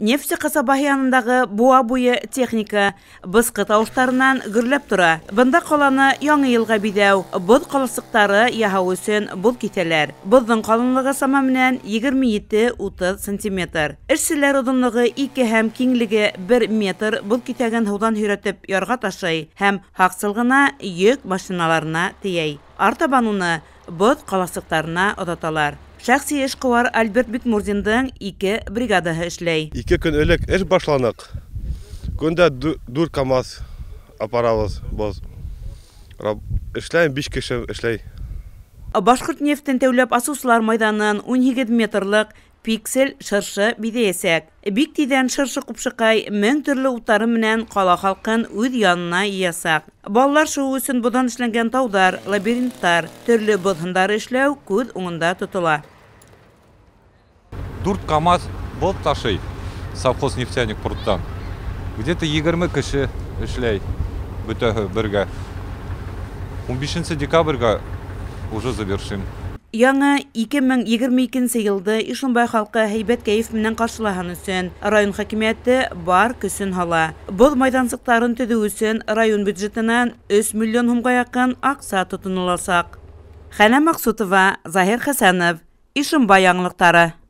Нефтсе ҡасабаһы янындағы буа буйы техника бысҡы тауыштарынан гөрләп тора. Бында ҡаланы яңы йылға биҙәү, боҙ ҡаласыҡтары яһау өсөн боҙ киҫәләр. Боҙҙоң ҡалынлығы сама менән 27-30 сантиметр. Эшселәр оҙонлоғо 2 һәм киңлеге 1 метр боҙ киҫәген һыуҙан һөйрәтеп ярға ташый һәм һаҡсыл ғына йөк машиналарына тейәй. Артабан уны боҙ ҡаласыҡтарына оҙаталар. Шәхси эшҡыуар Альберт Бикмурзиндың 2 бригадаһы эшләй. 2 көн элек эш башланыҡ. Көндә 4 КАМАЗ апарабыҙ боҙ. Эшләйем, 5 кеше эшләй. Башҡорт нефтен тәүләп асыусылар майҙанын 18 метрлыҡ пиксель шыршы биҙәйәсәк. Бик тиҙҙән шыршы ҡупшыҡай 1000 төрлө уттары менән ҡала халҡын үҙ янына йыясаҡ. Балалар шыуы өсөн боҙҙан эшләнгән тауҙар, лабиринттар, төрлө боҙ һындары эшләү күҙ уңында тотола. 4 КАМАЗ боҙ ташый совхоз «Нефтяник» порттан. Где-то 20 кеше эшләй бөтәһе бергә. 15 декабргә уже завершим. Яңы 2022 йылды Ишембай халҡы һәйбәт кәйеф менән ҡаршылаһын өсөн район хакимиәте бар көсөн һала. Боҙ майҙансыҡтарын төҙөү өсөн район бюджетынан 3 миллион һумға яҡын аҡса тотоноласаҡ. Хәнә Маҡсутова, Заһир Хәсәнов, Ишембай яңылыҡтары.